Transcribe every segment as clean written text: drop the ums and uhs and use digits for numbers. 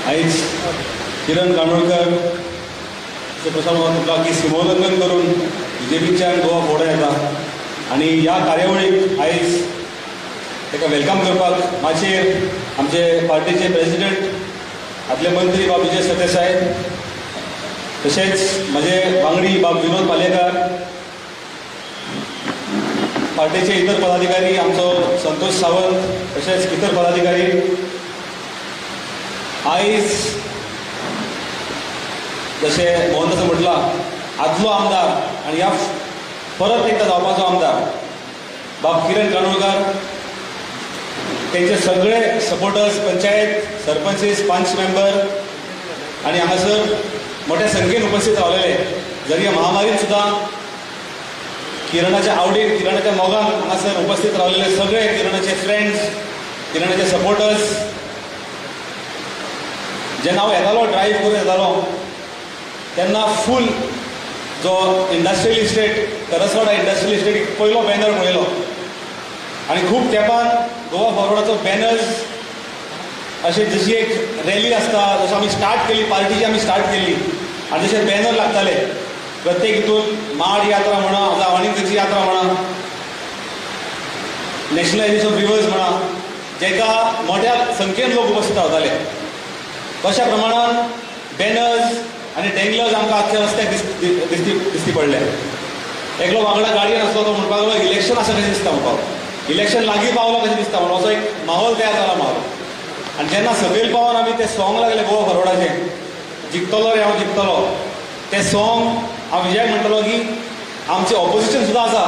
आयज किरण कानोळकर प्रसाद म्हटला की सीमोल्लंघन करून बीजेपीच्यान गोवा फुडें येता आनी ह्या कार्यावळीक आयज ताका welcome करपाक माचयेर आमचे पार्टीचे प्रेसिडेंट आदले मंत्री बाब विजय सरदेसाय, तशेंच म्हजे वांगडी बाब विनोद पालयेकार, पार्टीचे इतर पदाधिकारी आमचो संतोष सावंत, तशेंच इतर पदाधिकारी. आयज जशें मोहनदासान म्हटलां, आदलो आमदार आनी ह्या परत एकदां जावपाचो आमदार बाब किरण कानोळकार, तेंचे सगळे सपोर्टर्स, पंचायत सरपंचीस, पंच मेंबर आनी हांगासर मोठ्या संख्येन उपस्थित रावलेले. जरी ह्या महामारीत सुद्दां किरणाच्या आवडीन, किरणाच्या मोगान हांगासर उपस्थित रावलेले सगळे किरणाचे फ्रेंड्स, किरणाचे सपोर्टर्स. जेन्ना हांव येतालो, ड्रायव्ह करून येतालो, तेन्ना फूल जो industrial estate, Karaswada industrial estate, पयलो बॅनर पळयलो आनी खूब तेंपान गोवा फॉरवर्डाचो बॅनर्स अशें जशी एक रॅली आसता, जशें आमी स्टार्ट केली पार्टीची, आमी स्टार्ट केल्ली आनी जशे बॅनर लागताले प्रत्येक हितून, माड यात्रा म्हणा जावं आनी खंयची यात्रा म्हणा, नॅशनलायझेशन ऑफ रिवर्स म्हणा, जेका मोठ्या संख्येन लोक उपस्थित रावताले, तशा प्रमाणान बॅनर्स आनी डेंगलर्स आमकां आख्ख्या रस्त्याक दिसती दिसती पडले. एकलो वांगडा गाडयेन आसलो, तो म्हणपाक लागलो, इलेक्शन आसा कशें दिसता म्हणपाक, इलेक्शन लागीं पावलो कशें दिसता म्हणून असो एक माहोल तयार जाला माहोल. आनी जेन्ना सकयल पावन आमी तें सॉंग लागलें गोवा फॉरवर्डाचें, जिखतलो रे हांव जिखतलो, तें सॉंग हांव विजयाक म्हणटलो की आमचें ऑपोजिशन सुद्दां आसा.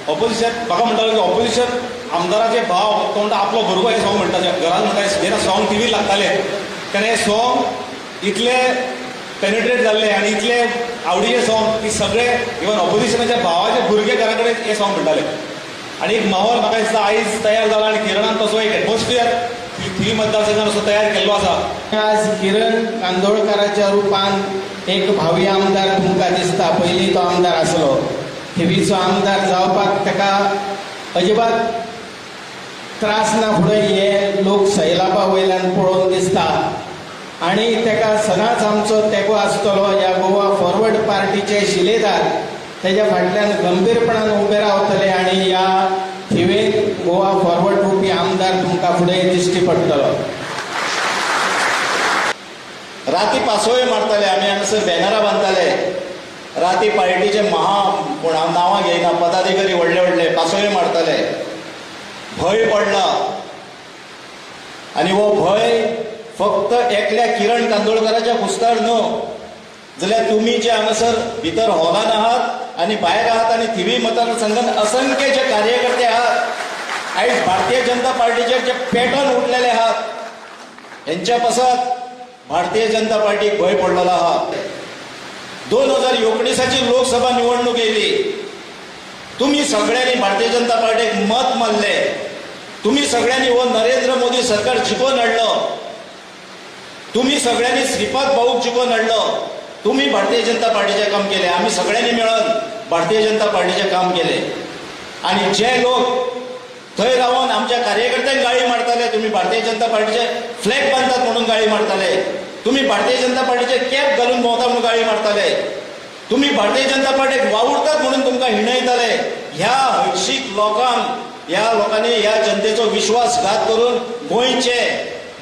ऑपोजिशन म्हाका म्हणटालो की ऑपोजिशन आमदाराचे भाव, तो म्हणटा आपलो भुरगो हें सॉंग म्हणटा घरान म्हणटा. जेन्ना सॉंग टिवीर लागतालें तेन्ना हें सॉंग इतलें पेनिट्रेट जाल्लें आनी इतलें आवडीचें सॉंग की सगळे इवन ऑपोजिशनाच्या भावाचे भुरगे घरा कडेन हें सॉंग म्हणटाले. आनी एक माहोल म्हाका दिसता आयज तयार जाला आनी किरणान तसो एक एटमॉस्फियर थिवी मतदारसंघान असो तयार केल्लो आसा. आज किरण कांदोळकाराच्या रुपान एक भावी आमदार तुमकां दिसता. पयलीं तो आमदार आसलो. थिवीचो आमदार जावपाक ताका अजिबात त्रास ना फुडें हे लोक सैलाबा वयल्यान पळोवन दिसता आनी ताका सदांच आमचो तेंको आसतलो. ह्या गोवा फॉरवर्ड पार्टीचे शिलेदार तेज्या फाटल्यान गंभीरपणान उबे रावतले आनी ह्या थिवेन गोवा फॉरवर्ड रुपी आमदार तुमकां फुडें दिश्टी पडटलो. राती पासोय मारताले आमी, हांगासर बॅनरां बांदताले राती. पार्टीचे महा कोण, हांव नांवां घेयना, पदाधिकारी व्हडले व्हडले पासोय मारताले. भंय पडला आनी हो भंय फक्त एकल्या किरण कांदोळकराच्या खुस्तार न्हू, जाल्यार तुमी जे हांगासर भितर हॉलान आहात आनी भायर आहात आनी थिवी मतदारसंघात असंख्य जे कार्यकर्ते आहात, आयज भारतीय जनता पार्टीचेर जे पेटोन उठलेले आहात, हेंच्या पासत भारतीय जनता पार्टीक भंय पडलेलो आहा. 2019ची लोकसभा निवडणूक येयली, तुमी सगळ्यांनी भारतीय जनता पार्टीक मत मारले. तुमी सगळ्यांनी हो नरेंद्र मोदी सरकार जिखोवन हाडलो. तुमी सगळ्यांनी श्रीपाद भाऊक जिखोवन हाडलो. तुमी भारतीय जनता पार्टीचें काम केलें. आमी सगळ्यांनी मेळून भारतीय जनता पार्टीचें काम केलें. आनी जे लोक थंय रावन आमच्या कार्यकर्त्यांक गाळी मारताले, तुम्ही भारतीय जनता पार्टीचे फ्लॅग बांदतात म्हणून गाळी मारताले, तुम्ही भारतीय जनता पार्टीचे कॅप घालून भोंवता म्हणून गाळी मारताले, तुम्ही भारतीय जनता पार्टीक वावुरतात म्हणून तुमकां हिणयताले, ह्या हळशीक लोकांक, ह्या लोकांनी ह्या जनतेचो विश्वासघात करून गोंयचे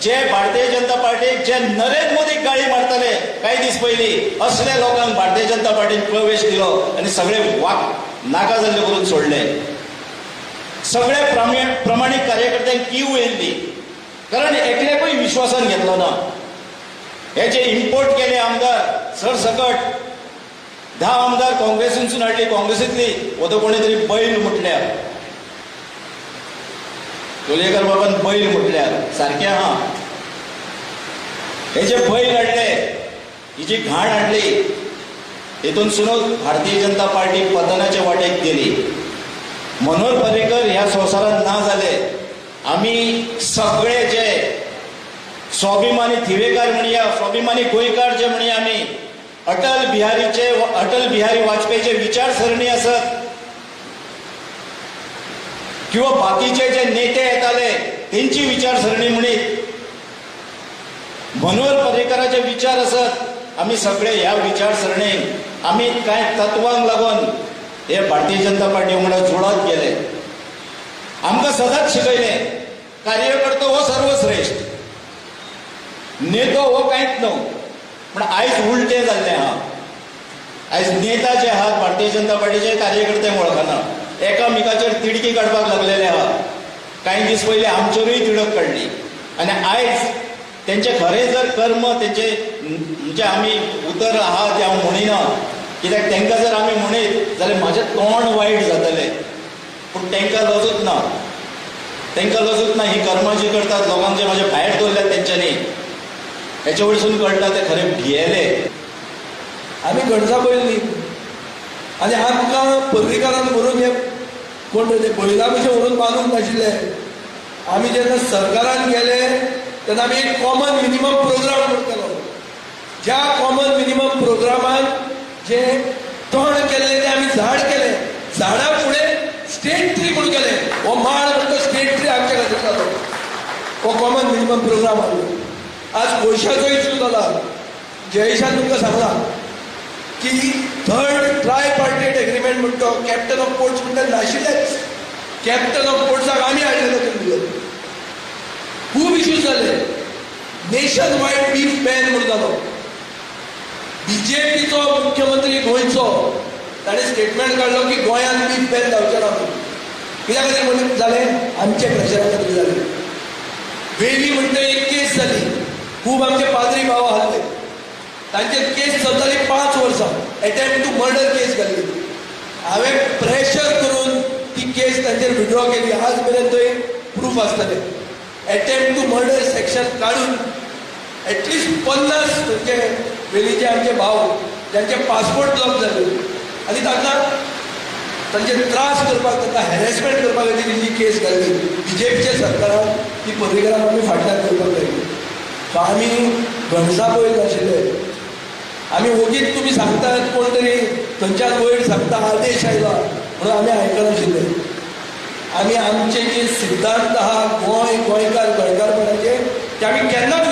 जे भारतीय जनता पार्टीक, जे नरेंद्र मोदीक गाळी मारताले कांय दीस पयलीं, असल्या लोकांक भारतीय जनता पार्टीन प्रवेश दिलो आनी सगळे वाक नाका जाल्ले करून सोडले. सगळे प्रमाणीक कार्यकर्त्यांक कीव येयल्ली, कारण एकल्याकूय विश्वासान घेतलो ना. हे जे इम्पोर्ट केले आमदार सरसकट 10 आमदार काँग्रेसीनसून हाडली, काँग्रेसींतली हो तो कोणी तरी बैल म्हटल्यार, लोलयेकर बाबान बैल म्हटल्यार सारकें आहा. हे जे बैल हाडले, ही जी घाण हाडली, हेतूनसूनच भारतीय जनता पार्टी पतनाच्या वाटेक गेली. मनोहर पर्रीकर ह्या संवसारांत ना जाले. आमी सगळे जे स्वाभिमानी थिवेकार म्हणया, स्वाभिमानी गोंयकार जे म्हणया, आमी अटल बिहारीचे, अटल बिहारी वाजपेयीचे विचारसरणी आसत किंवा बाकीचे जे नेते येताले तेंची विचारसरणी म्हणीत, मनोहर पर्रीकराचे विचार आसत, आमी सगळे ह्या विचारसरणेक, आमी कांय तत्वांक लागून हे भारतीय जनता पार्टी वांगडा जुळत गेले. आमकां सदांच शिकयलें, कार्यकर्तो हो सर्वश्रेश्ठ, नेतो हो कांयच न्हू. पूण आयज उलटें जाल्लें आहा. आयज नेता जे आहात भारतीय जनता पार्टीचे, कार्यकर्ते वळखना, एकामेकाचेर तिडकी काडपाक लागलेले आहा. कांय दीस पयलीं आमचेरूय तिडक काडली आनी आयज तेंचे खरें जर कर्म तेंचे, म्हणजे आमी उतर आहा तें हांव म्हणिना, कित्याक तांकां जर आमी म्हणीत जाल्यार म्हाजें तोंड वायट जातलें. पूण तांकां लजूच ना, तांकां लजूच ना. ही कर्मां जी करतात, लोकांक जे म्हाजे भायर दवरल्यात तेंच्यांनी, हेचे वयरसून कळटा ते खरें भियेले. आमी गणसा बैल न्ही आनी आमकां पर्रीकारान व्हरून हे कोण रे ते बैला भशेन व्हरून बांदूंक नाशिल्ले. आमी जेन्ना सरकारान गेले तेन्ना आमी एक कॉमन मिनिमम प्रोग्राम करतालो, ज्या कॉमन मिनिमम प्रोग्रामान जे तण केल्लें तें आमी झाड केलें. झाडा फुडें स्टेट ट्री म्हणून केलें. हो माड म्हणटा स्टेट ट्री आमच्या खातीर जालो. हो कॉमन मिनिमम प्रोग्राम आसलो. आज पयशाचो इश्यू जाला. जयेशान तुमकां सांगलां की थर्ड ट्राय पार्टेट एग्रीमेंट म्हणटा, कॅप्टन ऑफ पोर्ट्स म्हणटा नाशिल्लेच. कॅप्टन ऑफ पोर्ट्साक आमी हाडलेले तितून भितर. खूब इश्यूज जाले. नेशन वायड बीफ बॅन म्हणून जालो. बीजेपीचो मुख्यमंत्री गोंयचो, ताणें स्टेटमेंट काडलो की गोंयांत बीफ बॅन जावचें ना म्हणून. कित्या खातीर म्हणून जालें? आमचे प्रेशरा खातीर जालें. वेली म्हणटा एक केस जाली. खूब आमचे पाद्री भाव आहले, तांचेर केस चलताली 5 वर्सां. एटेम्प्ट टू मर्डर केस घाल्ली. हांवें प्रेशर करून ती केस तांचेर विड्रॉ केली. आज मेरेन थंय प्रूफ आसतले. एटेम्प्ट टू मर्डर सेक्शन काडून एटलिस्ट 50 म्हणजे वेलीचे आमचे भाव ज्यांचे पासपोर्ट ब्लॉक जाले आनी तांकां तांचे त्रास करपाक, तांकां हॅरेसमेंट करपा खातीर जी केस घाल्ली बीजेपीच्या सरकारान, ती पर्रीकरान आमी फाटल्यान करपाक लागली. सो आमी गणसा बैल नाशिल्ले. आमी ओगीच तुमी सांगतात, कोण तरी थंयच्यान वयर सांगता आदेश आयला म्हणून आमी आयकनाशिल्ले. आमी आमचे जे सिद्धांत आहा, गोंय, गोंयकार, गोंयकारपणाचे, ते आमी केन्नाच